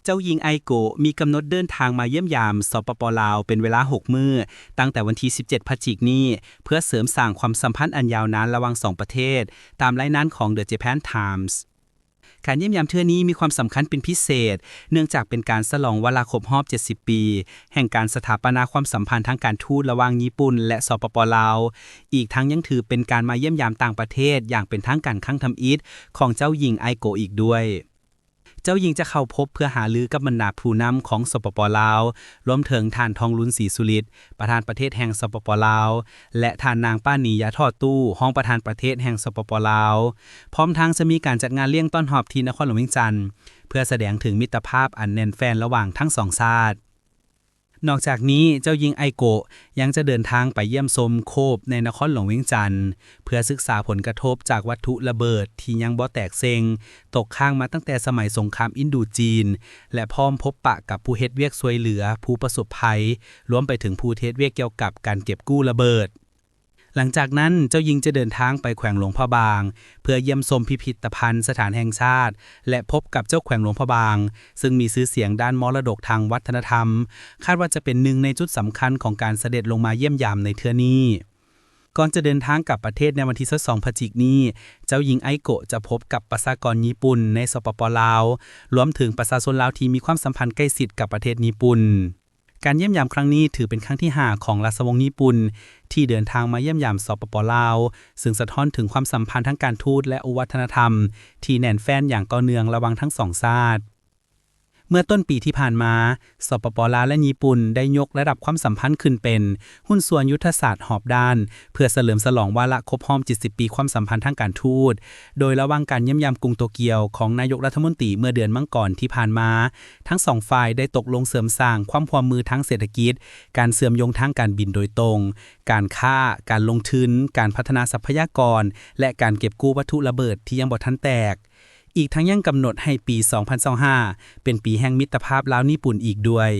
ເຈົ້າຍິງ ໄອໂກະ ມີກຳນົດເດີນທາງມາຢ້ຽມຢາມ ສປປ ລາວ ເປັນເວລາຫົກມື້, ຕັ້ງແຕ່ວັນທີສິບເຈັດ ພະຈິກນີ້ ເພື່ອເສີມສ້າງຄວາມສຳພັນອັນຍາວນານລະຫວ່າງສອງປະເທດ, ຕາມລາຍງານຂອງ The Japan Times. ການຢ້ຽມຢາມເທື່ອນີ້ມີຄວາມສຳຄັນເປັນພິເສດ, ເນື່ອງຈາກເປັນການສະຫຼອງວາລະຄົບຮອບເຈັດສິບປີ ແຫ່ງການສະຖາປະນາຄວາມສຳພັນທາງການທູດລະຫວ່າງຍີ່ປຸ່ນ ແລະ ສປປ ລາວ, ອີກທັງຍັງຖືເປັນການມາຢ້ຽມຢາມຕ່າງປະເທດຢ່າງເປັນທາງການຄັ້ງທຳອິດຂອງເຈົ້າຍິງ ໄອໂກະ ອີກດ້ວຍ. ເຈົ້າຍິງຈະເຂົ້າພົບເພື່ອຫາລືກັບບັນດາຜູ້ນຳຂອງ ສປປ ລາວ, ລວມເຖິງທ່ານ ທອງລຸນ ສີສຸລິດ ປະທານປະເທດແຫ່ງ ສປປ ລາວ ແລະ ທ່ານນາງ ປານີ ຢາທໍ່ຕູ້ ຮອງປະທານປະເທດແຫ່ງ ສປປ ລາວ, ພ້ອມທັງຈະມີການຈັດງານລ້ຽງຕ້ອນຮັບທີ່ນະຄອນຫຼວງວຽງຈັນ ເພື່ອສະແດງເຖິງມິດຕະພາບອັນແໜ້ນແຟ້ນລະຫວ່າງທັງສອງຊາດ. ນອກຈາກນີ້, ເຈົ້າຍິງ ໄອໂກະ ຍັງຈະເດີນທາງໄປຢ້ຽມຊົມໂຄບໃນນະຄອນຫຼວງວຽງຈັນ ເພື່ອສຶກສາຜົນກະທົບຈາກວັດຖຸລະເບີດທີ່ຍັງບໍ່ແຕກເສັງ ຕົກຄ້າງມາຕັ້ງແຕ່ສະໄໝສົງຄາມອິນດູຈີນ ແລະ ພ້ອມພົບປະກັບຜູ້ເຮັດວຽກຊ່ວຍເຫຼືອຜູ້ປະສົບໄພ, ລວມໄປເຖິງຜູ້ເຮັດວຽກກ່ຽວກັບການເກັບກູ້ລະເບີດ. ຫຼັງຈາກນັ້ນ, ເຈົ້າຍິງຈະເດີນທາງໄປແຂວງຫຼວງພະບາງ ເພື່ອຢ້ຽມຊົມພິພິດຕະພັນສະຖານແຫ່ງຊາດ ແລະ ພົບກັບເຈົ້າແຂວງຫຼວງພະບາງ, ຊຶ່ງມີຊື່ສຽງດ້ານມໍລະດົກທາງວັດທະນະທຳ, ຄາດວ່າຈະເປັນໜຶ່ງໃນຈຸດສຳຄັນຂອງການສະເດັດລົງມາຢ້ຽມຢາມໃນເທື່ອນີ້. ກ່ອນຈະເດີນທາງກັບປະເທດໃນວັນທີຊາວສອງ ພະຈິກນີ້, ເຈົ້າຍິງ ໄອໂກະ ຈະພົບກັບປະຊາກອນຍີ່ປຸ່ນໃນ ສປປ ລາວ, ລວມເຖິງປະຊາຊົນລາວທີ່ມີຄວາມສຳພັນໃກ້ຊິດກັບປະເທດຍີ່ປຸ່ນ. ການຢ້ຽມຢາມຄັ້ງນີ້ຖືເປັນຄັ້ງທີຫ້າຂອງລາຊະວົງຍີ່ປຸ່ນທີ່ເດີນທາງມາຢ້ຽມຢາມ ສປປ ລາວ, ຊຶ່ງສະທ້ອນເຖິງຄວາມສຳພັນທາງການທູດ ແລະ ວັດທະນະທຳທີ່ແໜ້ນແຟ້ນຢ່າງຕໍ່ເນື່ອງລະຫວ່າງທັງສອງຊາດ. ເມື່ອຕົ້ນປີທີ່ຜ່ານມາ, ສປປ ລາວ ແລະ ຍີ່ປຸ່ນໄດ້ຍົກລະດັບຄວາມສຳພັນຂຶ້ນເປັນຫຸ້ນສ່ວນຍຸດທະສາດຮອບດ້ານ ເພື່ອສະເຫຼີມສະຫຼອງວາລະຄົບຮອບເຈັດສິບປີຄວາມສຳພັນທາງການທູດ, ໂດຍລະຫວ່າງການຢ້ຽມຢາມກຸງໂຕກຽວຂອງນາຍົກລັດຖະມົນຕີເມື່ອເດືອນມັງກອນທີ່ຜ່ານມາ, ທັງສອງຝ່າຍໄດ້ຕົກລົງເສີມສ້າງຄວາມຮ່ວມມືທາງເສດຖະກິດ, ການເຊື່ອມໂຍງທາງການບິນໂດຍຕົງ, ການຄ້າ, ການລົງທຶນ, ການພັດທະນາຊັບພະຍາກອນ ແລະ ການເກັບກູ້ວັດຖຸລະເບີດທີ່ຍັງບໍ່ທັນແຕກ. ອີກທັງຍັງກຳນົດໃຫ້ປີສອງພັນຊາວຫ້າເປັນປີແຫ່ງມິດຕະພາບລາວຍີ່ປຸ່ນອີກດ້ວຍ.